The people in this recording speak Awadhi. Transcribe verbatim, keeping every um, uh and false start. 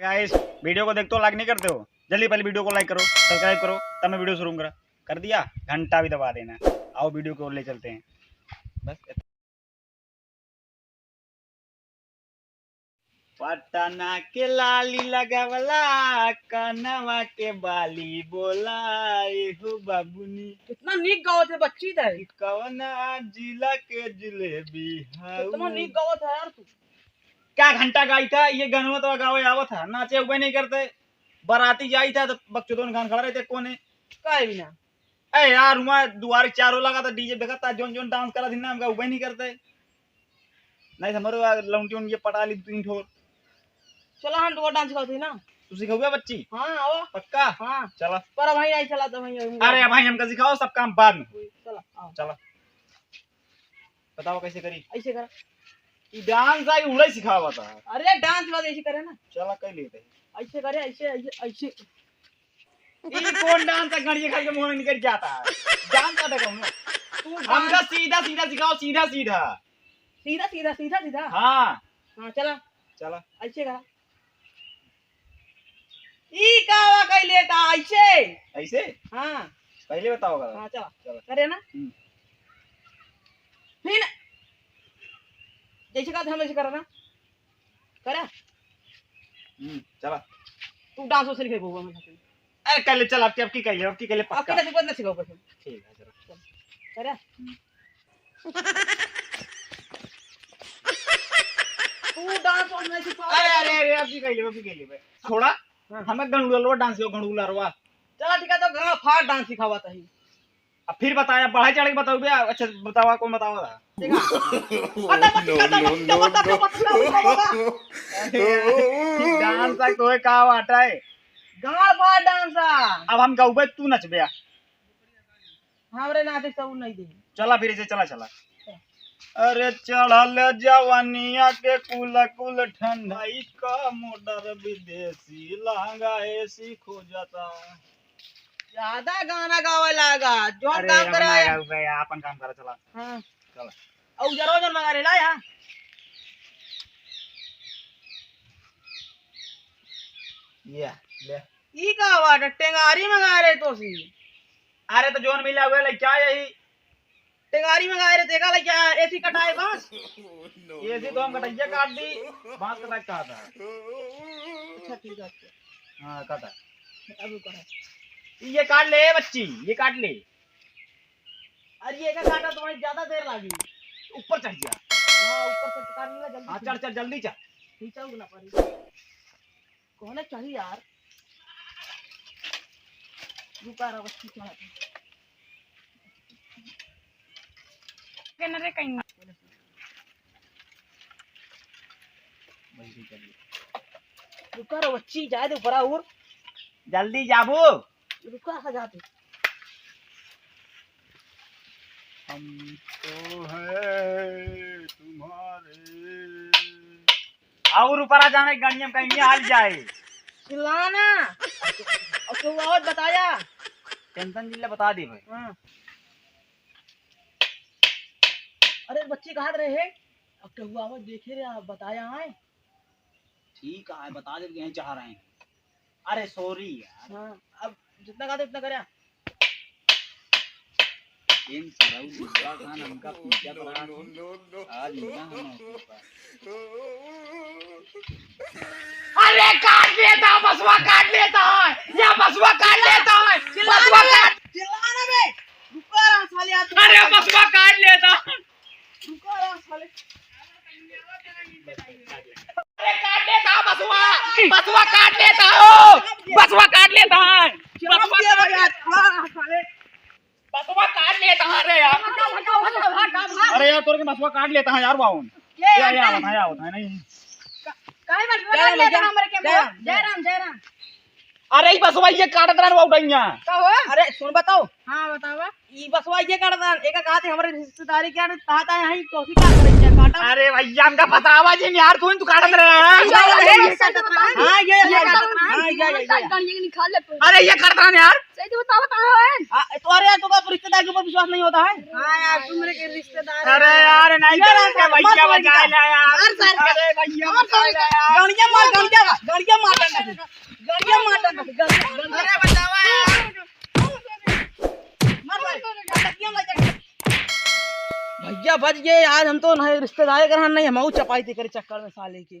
गाइस, वीडियो को देखते हो, लाइक नहीं करते हो? जल्दी पहले वीडियो को लाइक करो, सब्सक्राइब करो, तब मैं वीडियो शुरू करा। कर दिया, घंटा भी दबा देना। आओ, वीडियो को ले चलते हैं। बस। पटना के लाली लगावला, कनवा के बाली बोला, एहो बाबुनी। कितना नीक गावत है बच्ची तै। कि कवना जिला के जिलेबी हाउ। कितना नीक गावत है यार तू। क्या घंटा गाई था, ये गनवा तो गावे आवत है, नाचे उबे नहीं करते। बाराती जाई था तो बकचोदन खान खड़ा रहते कोने। काहे भी ना। ए यार, हुआ दुआरे चारों लगा था, डीजे देखा था, जोन जोन डांस करा थी ना, हमका उबे नहीं करते। नहीं तो हमारे लौंटी उनके पटा ली तीन ठोर। चला, हम तो डांस करते ना। तू सिखाऊगा बच्ची? हाँ, आओ। पक्का? हाँ। चला। पर भाई नहीं चला तो भाई। अरे भाई, हमका सिखाओ, सब काम बाद में होई। चला, आओ। चला। बताओ कैसे करी? ऐसे करा। ई डांस आई उड़े सिखावा था। अरे डांस वाला ऐसे करे ना। चला, कर लेते हैं। ऐसे करे, ऐसे, ऐसे, ऐसे। ई कौन डांस है, गड़िया खाई के मुंह निकल जाता है। डांस का देखो ना। तू हमका डांस सीधा सीधा सिखाओ, सीधा सीधा। सीधा, सीधा, सीधा, सीधा। हाँ। हाँ, चला। चला। ऐसे करा। ई का हुआ कइले ता ऐसे? ऐसे? हाँ। पहले बताओ करा। हाँ, चला। चला। करे ना? हम्म। फिर जैसे कहते हम ऐसे करा ना। करा। हम्म, चला। तू डांस वांस लिखे बउआ में। अरे, कर ले, चल, अब की, अब की कर ले, अब की कर ले, अब पक्का। की ना सिखाओ, ना सिखाओ, बस। ठीक है, चला। चल। करा। हम्म। तू डांस वांस नहीं सिखाओ। अरे, अरे, अरे, अब की कर ले, अब की कर ले, भाई। थोड़ा हाँ। हमें गंडुलवा डांस सिखाओ, गंडुलवा। चला, ठीक है, तो गाँव फाड़ डांस सिखावा तही। अब फिर बताया, बढ़ाई चढ़ाई बताओ बे। अच्छा, बतावा, कौन बतावा था? ठीक है। पता मत, पता मत, पता मत, पता मत। अरे यार, डांस तक तो है, का बात है? गाँव फाड़ डांस है। अब हम गाउबे, तू नचबे। हमरे नाचे सब नहीं दे। चला फिर ऐसे, चला, चला। अरे चढ़ल जवानिया के कुल कुल ठंडाई का मोटर विदेशी लहंगा एसी खोजता। ज्यादा गाना गावे लागा, जो अरे काम हम करे। ना गाउबे, आपन काम करा, चला। हाँ। चला। और जरो जन मंगा रे ला यहाँ। ये ले। ई का बात है, टेंगारी मंगा रहे तो सी। अरे तो जोन मिला हुआ लइका यही। टेंगारी मंगा रहे, देखा लइका एसी कटाए बांस। एसी तो हम कटैया काट दी, बांस कटाए कहा था। अच्छा, ठीक है, अच्छा। हाँ, काटा। अब करा। ये काट ले बच्ची, ये काट ले। अरे ये का काटा, तुम्हारी ज्यादा देर लागी। ऊपर चढ़ जा। हाँ, ऊपर से काट लेना जल्दी हाँ, से। चढ़, चढ़, जल्दी चढ़। नीचे उगना पड़ी। कौन है चढ़ी यार? रुका रहा, बस खींच रहा था। के न रे कहीं। रुका रहा, बच्ची, जाए दे ऊपर और। जल्दी जाबू। रुका, आ जाते। हम तो हैं तुम्हारे। और ऊपर आ जाने, गणियम कहीं हाल जाए। चिल्लाना। और तू आवत बताया। टेंशन जिल्ला बता दे भाई। हाँ। अरे बच्ची कहाँ रहे? अब केहू आवत देखे रे, बताया आए। ठीक है, बता दे, यहीं चाह रहे हैं। अरे सॉरी यार। हाँ, अब जितना कहते उतना करे। इन सरऊ दुर्गा खान हमका पीछा पड़ा था। आज इनका हम मौके पर। अरे काट लेता, बसवा काट लेता है, या बसवा काट लेता है, बसवा काट। चिल्लाना बे, रुको यार, साले, आप अरे बसवा काट लेता। रुको यार, साले। अरे काट लेता बसवा, बसवा काट लेता हो, बसवा काट लेता है, बसवा काट लेता। हाँ, साले। बसवा काट लेता है रे यार। अरे यार, तोर के बसवा काट लेता है यार, बाउन। के या, या, यार? आवत है, आवत है, नहीं। काहे बसवा काट लेता है हमरे के? जय राम, जय राम। जय राम, जय राम। अरे, ई बसवा ये काटत रहन वो उठैया। का हो? अरे, सुन बताओ। हाँ, बतावा। ई बसवा ये काटत रहन, एका कहत है हमरे रिश्तेदारी के यार, कहत है यहीं तोसी का करे क्या काटा? अरे भैया, हमका बतावा जी यार, तू ही तो काटत रहे हैं। अच्छा, ये काटत रहा है? हाँ, ये ये काटत रहा है? हाँ, ये, ये, ये। गाड़ी निकाल ले तू। अरे, ये काटत रहन यार। सही तो बतावा, कहाँ है? आ, तो अरे, तो का रिश्तेदार के ऊपर विश्वास नहीं होता है? हाँ यार, तुम मेरे के रिश्तेदार अरे है। यार, नहीं ये तो रहा, क्या मत भैया बोल बचा दिया। ले यार। अरे सर, अरे भैया और बचा सर, ले यार। गाड़ियाँ मार, गाड़ियाँ मार, गाड़ियाँ मार डालना। गाड़ियाँ मार डालना, गाड़ियाँ, गाड़ियाँ। अरे बचावा यार। मार, मार, गाड़ियाँ मार डालना। भैया बच गए यार, हम तो नहीं रिश्तेदार के रहन नहीं, हम चपाई थी करे चक्कर में साले के।